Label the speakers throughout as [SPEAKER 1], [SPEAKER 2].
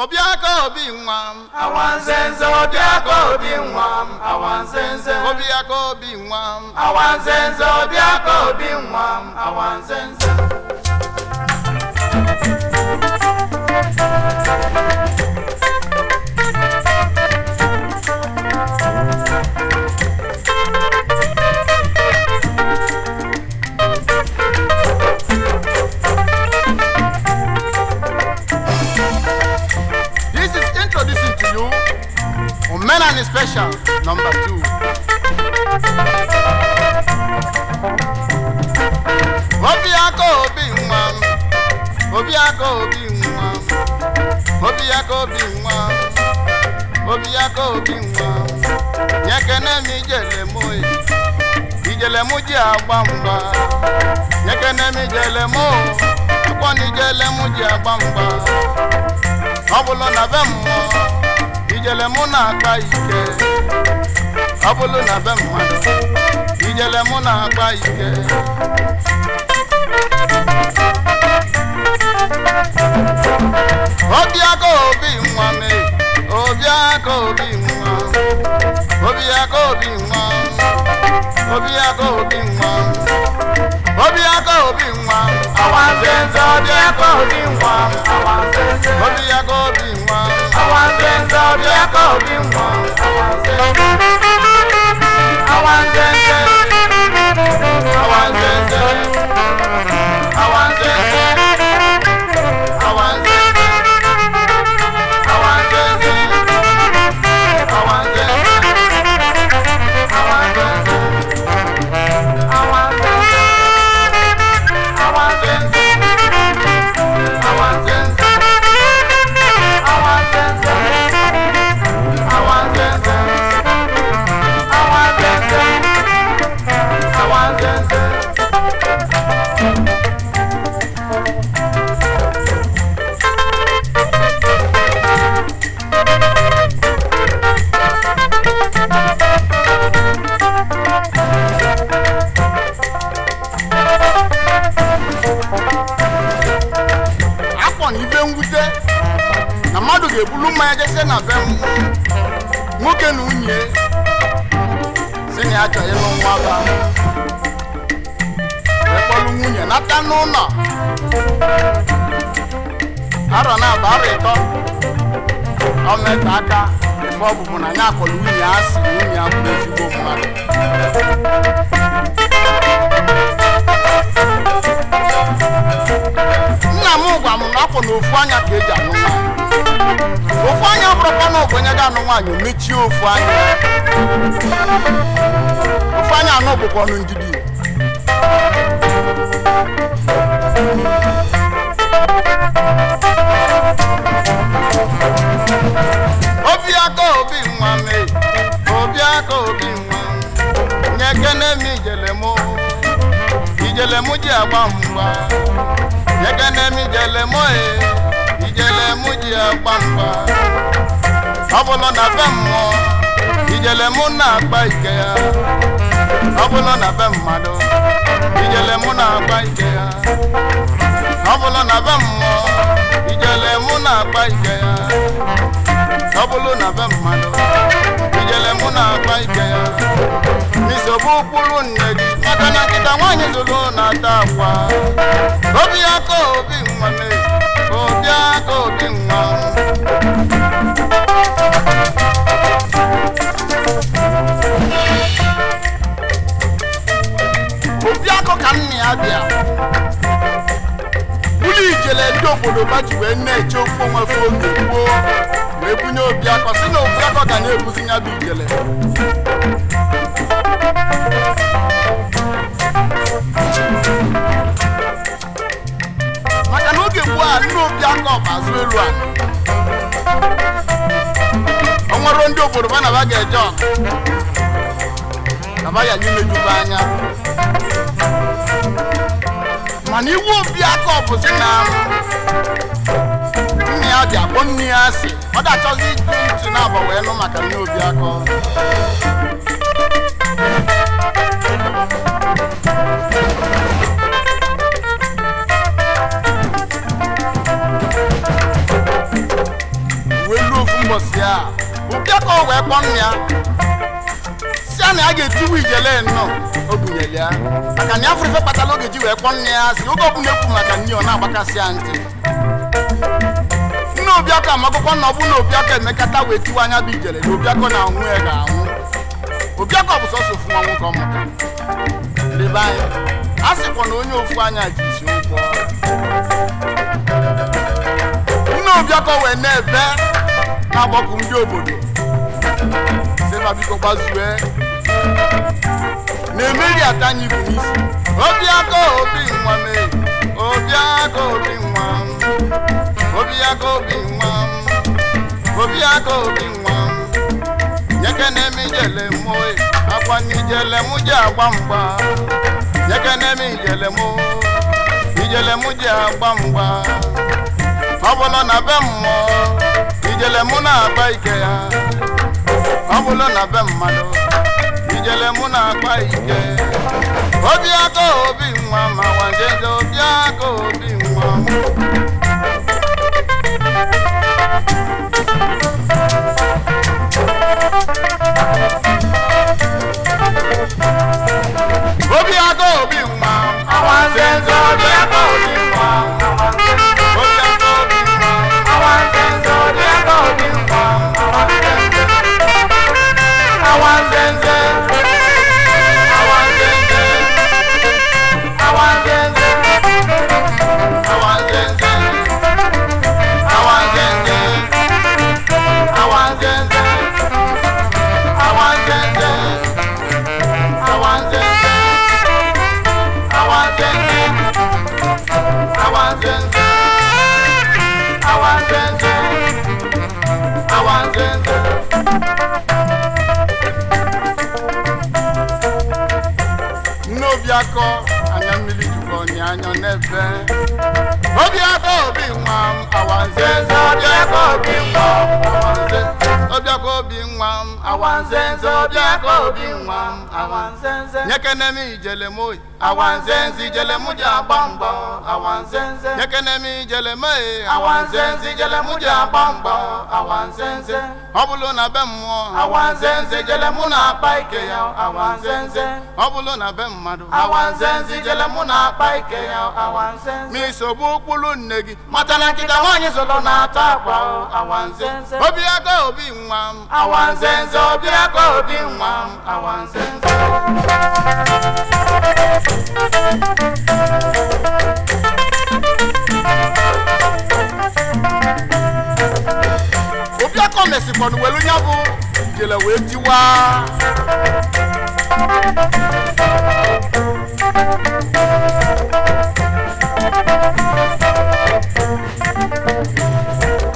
[SPEAKER 1] Obiaka obi nwa m.
[SPEAKER 2] Awanzenze Obiaka obi nwa m. Awanzenze.
[SPEAKER 1] Obiaka obi nwa m.
[SPEAKER 2] Awanzenze Obiaka obi nwa m. Awanzenze.
[SPEAKER 1] This is introducing to you Omenani Special number 2. Obiaka obi nwa m. Obiaka obi nwa m. Obiaka obi nwa m. Obiaka obi nwa m. Nyekene m ijele mụ e. Ijele mụ ji agba mgba. Nyekene m ijele mụ. Akwọ na ijele mụ ji agba mgba. Ọ bụlụ na be mmụọ, ijele mụ na-akpa ike. Ọ bụlụ na be mmadụ, ijele mụ na-akpa ike. Obiaka obi nwa m e, Obiaka obi nwa m. Obiaka obi nwa m. Obiaka obi nwa m. Obiaka obi nwa m.
[SPEAKER 2] Awanzenze Obiaka obi nwa m. Awanzenze.
[SPEAKER 1] Obiaka obi nwa m.
[SPEAKER 2] Awanzenze Obiaka obi nwa m. Awanzenze. Awanzenze.
[SPEAKER 1] Awanzenze. Awanzenze. Awanzenze. Awanzenze. Awanzenze. Awanzenze.
[SPEAKER 2] Awanzenze.
[SPEAKER 1] Awanzenze. Awanzenze.
[SPEAKER 2] Awanzenze.
[SPEAKER 1] Awanzenze.
[SPEAKER 2] Awanzenze.
[SPEAKER 1] Awanzenze. Akpọ na ibe mwute na mmadụ ga-ebulu mmanya jese na be m nwoke na nwunye si na ya chọrọ ịlụ nwa ba, wee kpọlụ nwunye nata n'ụlọ arọ na abụ arọ ịtọ ọ meta aka ife ọ bụbụ na ya akpọrọ nwunye ya asị na nwunye ya bụrụ ezigbo mmadụ. Nna m gwa m na ọ kwụ na ofu anya ka eji anụ nwaanyị. Ofu anya bụrụkwa na ogbenye ga-anụ nwaanyị, o mechie ofu anya. Ofu anya anụ bụkwa ọnụ ndidi. Obiaka obi nwa m e, Obiaka obi nwa m. Nyekene m ijele mụ, ijele mụ ji agba mgba. Nyekene m ijele mụ e, ijele mụ ji agba mgba. Ọ bụlụ na be mmụọ, ijele mụ na-akpa ike ya. Ọ bụlụ na be mmadụ, ijele mụ na-akpa ike ya. Ọ bụlụ na be mmụọ, ijele mụ na-akpa ike ya. Ọ bụlụ na be mmadụ, ijele mụ na-akpa ike ya. Nsogbu ụkpụrụ nne gị maka na nkịta nwaanyị zụrụ na-ata akwa. Obiaka obi nwa m e, Obiaka obi nwa m. Obiakọ ka nna ya bịa ụlọ ijele ndị obodo ba ji wee na-eche okwu onwefe oge gboo wee bunye Obiakọ si na Obiakọ ga na-ebuzi ya bụ ijele. Maka na oge gboo a nna Obiakọ bụ azụ elu ala. O nwere ndị obodo ba na ba ga-eje ọgụ na ba ya n'imejuba anya, mana iwu Obiakọ bụzi na nna ya dị akpọ nne ya asị, ọ ga-achọzi ịtụ ntị na-abọ wee nụ maka nne Obiakọ. mbọsị a, Obiakọ wee kpọọ nna ya, si ya na ya ga-etiwu ijele nnọọ o bunyere ya, maka na ya fụrụ ife kpatara oge ji wee kpọọ nne ya. Si oge ọbụla ekwu maka nne, ọ na-agbakasị ya ntị. Nne Obiakọ amakwụkwọ na ọ bụ na Obiakọ emekata wee tiwa anya bụ ijele, na Obiakọ na anwụ ya ga-anwụ. Obiakọ bụ sọsọ ofu nwa nwoke ọ mụtara. Ndị be anyị, a sịkwa na onye ofu anya ji isi ụgwọ. Nne Obiakọ wee na-ebe na-agbakọ ndị obodo, sịfa biko gbazue na-emeri ata anyị ibu n'isi. Obiakọ obi nwa mee, Obiakọ obi nwa m, Obiakọ obi nwa m, Obiakọ obi nwa m, nyekene m ijele mụ e, akwa na ijele mụ ji agba mgba. Nyekene m ijele mụ, ijele mụ ji agba mgba. Ọ bụrụ na be mmụọ, ijele mụ na-agba ike ya. Ọ bụrụ na be mmadụ, ijele mụ na-akpa ike. Obiakọ obi nwa ma wanjeze, Obiakọ obi nwa m. Obiakọ obi nwa m.
[SPEAKER 2] Awanzenze, Obiakọ obi nwa m.
[SPEAKER 1] Obiakọ obi nwa m.
[SPEAKER 2] Awanzenze, Obiakọ obi nwa m. Awanzenze, Awanzenze, Awanzenze,
[SPEAKER 1] Awanzenze, awanzenze, awanzenze, awanzenze, awanzenze, awanzenze, awanzenze, awanzenze, awanzenze. Nne Obiakọ anya mmiri jukọ ọnya anya n'ebe. Obiakọ obi nwa m, awanzenze, Obiakọ obi nwa m, awanzenze, Obiakọ obi nwa m, awanzenze, Obiakọ obi nwa m, awanzenze.
[SPEAKER 2] Awanzenze,
[SPEAKER 1] Nyekene m ijele m oyi, awanzenze, ijele m ji agba mgbọ, awanzenze. Nyekene m ijele m e, awanzenze, ijele m ji agba mgbọ, awanzenze. Ọ bụrụ na be mmụọ, awanzenze, ijele mụ na-akpa ike ya, awanzenze. Ọ bụrụ na be mmadụ, awanzenze, ijele mụ na-akpa ike ya,
[SPEAKER 2] Awanzenze,
[SPEAKER 1] ma isogbu ụkpụrụ nne gị, mata na nkịta nwaanyị zụrụ na-ata akwa o, awanzenze. Obiakọ obi nwa m, awanzenze, Obiakọ obi nwa m, awanzenze. Obiakọ mesikwanụ welu nya bụ ijele wee tiwa.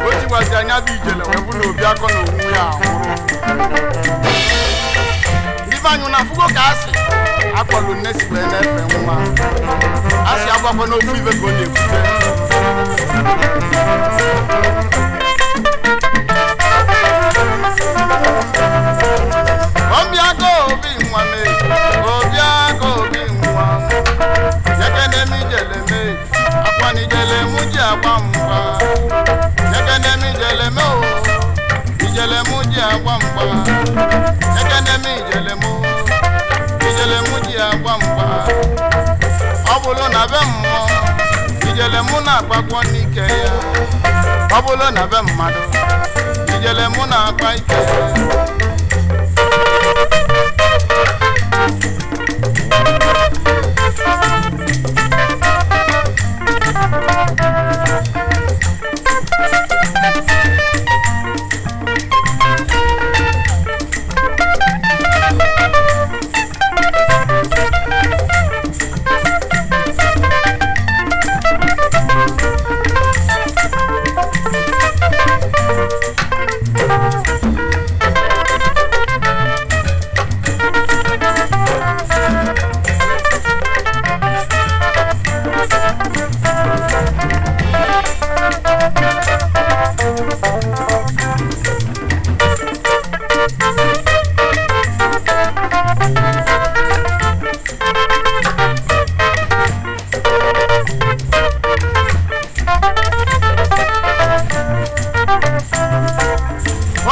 [SPEAKER 1] O tiwazi anya bụ ijele wee bụ na Obiakọ na onwe ya anwụrụ. Ndị be anyị, na afụgo ka asị akpọlụ nne si wee na-efe nwa, asị agwakwa n'ofu ibe ka ọ na-ebute. Obiakọ obi nwa mee, Obiakọ obi nwa m, nyekene m ijele mee, akwa na ijele mụ ji agba mgba. Nyekene m ijele mee o, ijele mụ ji agba mgba. Nyekene m ijele mụ, ijele mụ ji agba mgba. Ọ bụrụ na be mmụọ, ijele mụ na-akpakwọ n'ike ya. Ọ bụrụ na be mmadụ, ijele mụ na-akpa ike ya.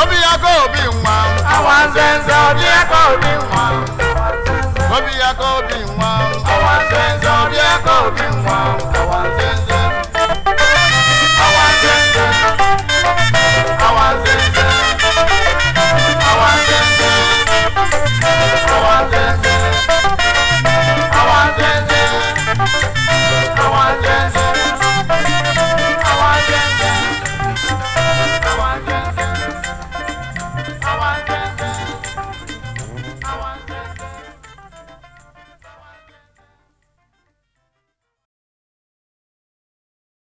[SPEAKER 1] Obi aka obi nwa m.
[SPEAKER 2] Awanzenze obi aka obi nwa m.
[SPEAKER 1] Obi aka obi nwa m.
[SPEAKER 2] Awanzenze obi aka obi